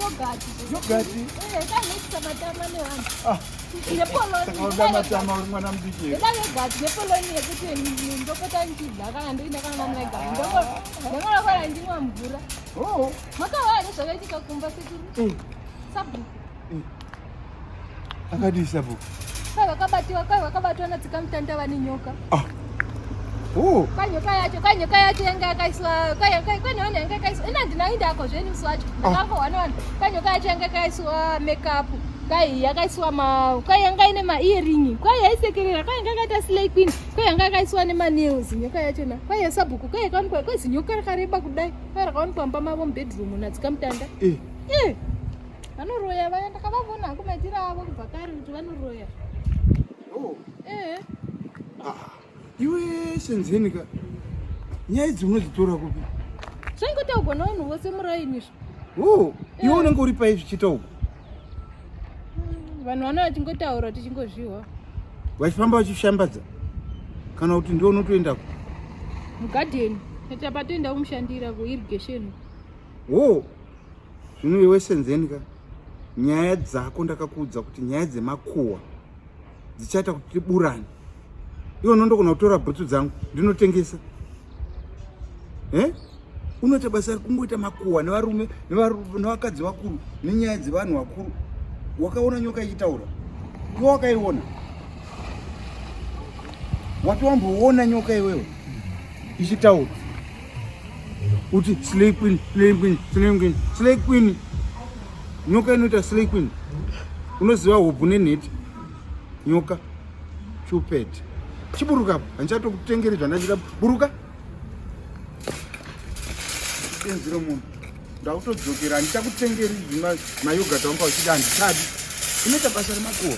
yogati. Yogati? Eh, kainoitisa matama nevanhu. Ah. Nepoloni. Saka unoda matama uri mwana mudiki here? Ndoda yogati nepoloni yekuti ndopota ndichidya kana ndoenda kana mamwe gari. Ndongorokora ndimwa mvura. Oh. Makava here zvakaitika kumba sekuru? Eh. Sabhuku. Eh. Akadii sabhuku? Kwai vakabatiwa, kwai vakabatwa natsikamutanda vane nyoka. Ah. Oh. Kwai nyoka yacho, kwai nyoka yacho yanga yakaiswa, kwai kwai kwai nevanhu yanga yakaiswa. Ina ndina indako zvenyu musi wacho. Ah. Ndakangohwa nevanhu. Kwai nyoka yacho yanga yakaiswa makeup. Kwai yakaiswa ma kwai yanga ine ma earring. Kwai yaisekerera, kwai yanga yakaita slay queen. Kwai yanga yakaiswa nema nails nyoka yacho na. Kwai yesabhuku, kwai yakawanikwa kwai zinyoka rakareba kudai. Kwai rakawanikwa mumba mavo mubedroom natsikamutanda. Eh. Eh. Vanoroya vaya ndakavavona hangu maitiro avo kubva kare kuti vanoroya. Oh. Eh. Ah. Iwe senzeni ka. Nyaya idzi unodzitora kupi? Zvaingotaurwa nevanhu vose muraini izvo. Oh, iwe Eh. unenge uri pai zvichitaurwa? Vanhu vana vachingotaura tichingozvihwa. Vachifamba vachishambadza kana kuti ndiwe unotoendako? Mugadheni. Chapatoenda kumushandira kuirrigation. Oh. Zvino iwe senzeni ka nyaya dzako ndakakuudza kuti nyaya dzemakuhwa dzichaita kuti tiburane. Iwe unondogona kutora bhutsu dzangu ndinotengesa. Eh? Unoita basa rekungoita makuhwa nevarume nevakadzi vakuru nenyaya dzevanhu vakuru. Wakaona nyoka ichitaura? Iwe wakaiona? Wati wamboona nyoka iwewe ichitaura? Uti slay queen, slay queen, slay queen, slay queen. Nyoka inoita slay queen. Unoziva hobvu nenhete. Nyoka chupet. Chiburuka apo, handichatokutengeri zvandachida. Buruka. Benzi remunhu. Ndakutodzokera, handichakutengeri mayogurt wanga uchida, handichadi. Unoita basa remakuhwa.